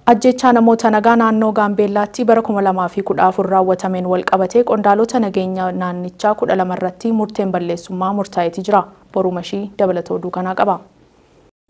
Ajjechaa namoota nagaa naannoo Gaambeellaatti bara 2014 raawwatameen walqabatee qondaalota nageenya naannichaa 12 irratti murteen balleessummaa murtaa'eeti jira. Borumashii dabalata oduu kanaa qaba.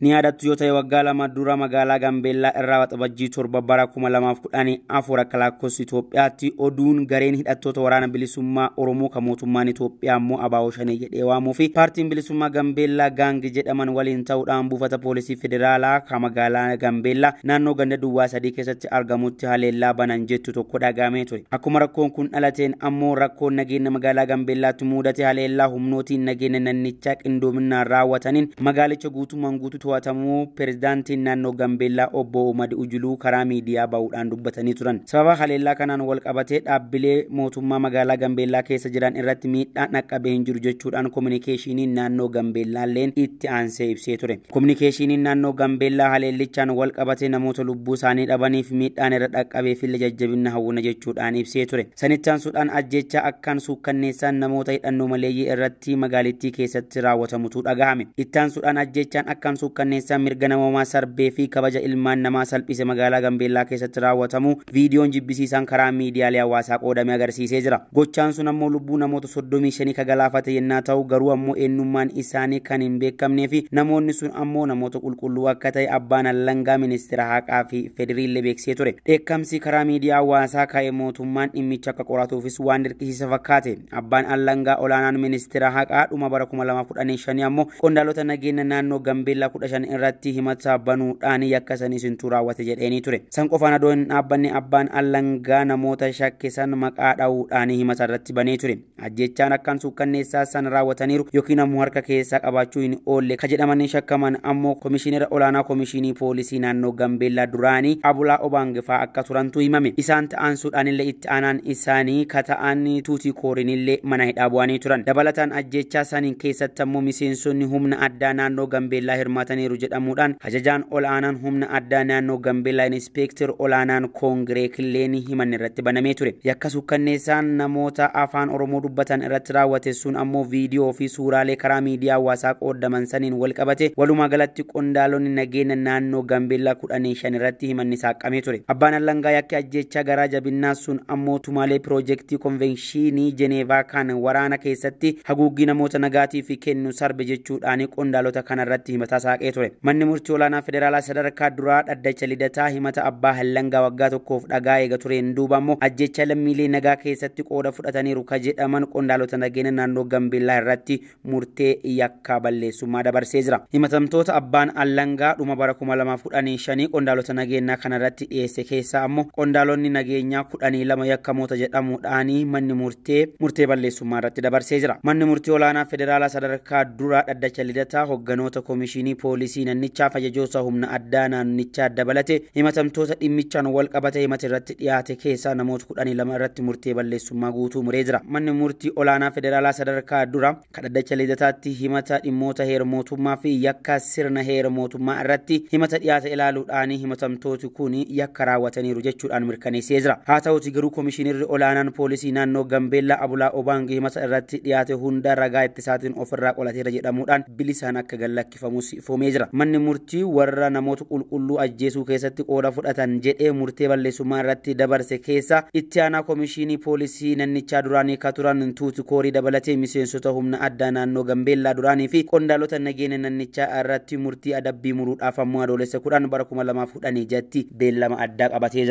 Ni yaadattu yoo ta'e, waggaa 2 dura magaalaa Gaambeellaa irraa Waxabajjii 7 bara 2014 akka lakkoofsa Itoophiyaatti oduun gareen hidhattoota waraana bilisummaa Oromoo kan mootummaan Itoophiyaa immoo ABO Shanee jedhee waamuu fi paartiin bilisummaa Gaambeellaa Gaangi jedhaman waliin ta'uudhaan buufata poolisii federaalaa kan magaalaa Gaambeellaa naannoo ganda duwwaa 3 keessatti argamutti haleellaa banan jettu tokko dhagahamee ture. Akkuma rakkoon kun dhalateen ammoo rakkoon nageenya magaalaa Gaambeellaatti mudate haleellaa humnootiin nageenya naannichaa qindoominaan raawwataniin magaalicha guutummaan guutuu to'atamuu pirezidaantiin naannoo Gaambeellaa obbo Umad Ujuluu karaa miidiyaa ba'uudhaan dubbatanii turan. Sababa haleellaa kanaan wal qabatee dhaabbilee mootummaa magaalaa Gaambeellaa keessa jiran irratti miidhaan dhaqqabee hin jiru jechuudhaan kominikeeshiniin naannoo Gaambeellaa illeen itti aansee ibsee ture. Kominikeeshiniin naannoo Gaambeellaa haleellichaan wal qabatee namoota lubbuu isaanii dhabaniif miidhaan irra dhaqqabeef illee jajjabina hawwina jechuudhaan ibsee ture. Sanitti aansuudhaan ajjeechaa akkaan suukkanneessaan namoota hidhannoo maleeyyii irratti magaalittii keessatti raawwatamutu dhagahame. Itti aansuudhaan ajjeechaan akkaan suukkanneessaan mirga namoomaa sarbee fi kabaja ilmaan namaa salphise magaalaa Gaambeellaa keessatti raawwatamu viidiyoon jibbisiisaan karaa miidiyaalee hawaasaa qoodamee agarsiisee jira. Gochaan sun ammoo lubbuu namoota 35 ka galaafate yennaa ta'u, garuu ammoo eenyummaan isaanii kan hin beekamnee fi namoonni sun ammoo namoota qulqulluu akka ta'e abbaan alangaa ministeera haqaa fi federiillee beeksisee ture. Dheekkamsi karaa miidiyaa hawaasaa ka'e mootummaan dhimmicha akka qoratuufis waan dirqisiisa fakkaate. Abbaan alangaa olaanaan ministeera haqaa dhuma bara 2015 ammoo qondaalota nageenya naannoo Gaambeellaa 15 irratti himata banuudhaan yakka sanii sintuu raawwate jedheenii ture. San qofaan adoo hin dhaabbanne abbaan alangaa namoota shakkisan maqaa dha'uudhaan himata irratti banee ture. Ajjechaan akkaan suukkanneessaa san raawwataniiru yookiin ammoo harka keessaa qabaachuu hin oolle ka jedhamanii shakkaman ammoo komishinera olaanaa komishinii poolisii naannoo Gaambeellaa duraanii Abulaa Obaangifaa akka turantu himame. Isaan ta'ansuudhaan illee itti aanaan isaanii ka ta'an Tuutii Koorinillee mana hidhaa bu'anii turan. Dabalataan ajjechaa saniin keessatti ammoo miseensonni humna addaa naannoo Gaambeellaa hirmaataniiru jedhamuudhaan ajajaan olaanaan humna addaa naannoo Gaambeellaa Inspektar olaanaan Koongiree Killeen himan irratti banamee ture. Yakka suukkanneessaan namoota afaan Oromoo dubbatan irratti raawwate sun ammoo viidiyoo fi suuraalee karaa miidiyaa hawaasaa qoodaman saniin wal qabate walumaa galatti qondaalonni nageenya naannoo Gaambeellaa 15 irratti himanni saaqamee ture. Abbaan alangaa yakki ajjechaa garaa jabinnaa sun ammoo tumaalee piroojeektii konvenshinii Jeneevaa kan waraana keessatti haguuggii namoota nagaatiif kennu sarbe jechuudhaan qondaalota kanarratti himataa saaqee ture. Manni murtii olaanaa federaalaa sadarkaa duraa dhaddacha lidataa himata abbaa alangaa waggaa tokkoof dhagaa eega tureen duuba ammoo ajjecha lammiilee nagaa keessatti qooda fudhataniiru ka jedhaman qondaalota nageenya naannoo Gaambeellaa irratti murtee yakkaa balleessummaa dabarsee jira. Himatamtoota abbaan alangaa dhuma bara 2015 qondaalota nageenyaa kanarratti dhiyeesse keessaa ammoo qondaalonni nageenyaa 12 yakkamoota jedhamuudhaan manni murtee balleessummaa irratti dabarsee jira. Manni murtii olaanaa federaalaa sadarkaa duraa dhaddacha lidataa hogganoota komishinii poolisii naannichaa ajajoota humna addaa naannichaa dabalate himatamtoota dhimmichaan wal qabate himata irratti dhiyaate keessaa namoota 12 irratti murtee balleessummaa guutuu muree jira. Manni murtii olaanaa federaalaa sadarkaa dura kan dhaddacha lidataatti himata dhimmoota heera mootummaa fi yakka sirna heera mootummaa irratti himata dhiyaate ilaaluudhaan himatamtooti kun yakka raawwataniiru jechuudhaan mirkaneessee jira. Haa ta'uti garuu komishinarri olaanaan poolisii naannoo Gaambeellaa Abulaa Obaangi himata irratti dhiyaate hunda ragaa ittisaatiin ofirraa qolateera jedhamuudhaan bilisaan akka gallakkifamus ifoomee jira. Manni murtii warra namoota qulqulluu ajjeesuu keessatti qooda fudhatan jedhee murtee balleessummaa irratti dabarse keessa itti aanaa komishinii poolisii naannichaa duraanii ka turan Tuuti Koorii dabalatee miseensota humna addaa naannoo Gaambeellaa duraanii fi qondaalota nageenya naannichaa irratti murtii adabbii muruudhaaf ammoo Adoolessa 10 bara 2016 beellama addaa qabatee jira.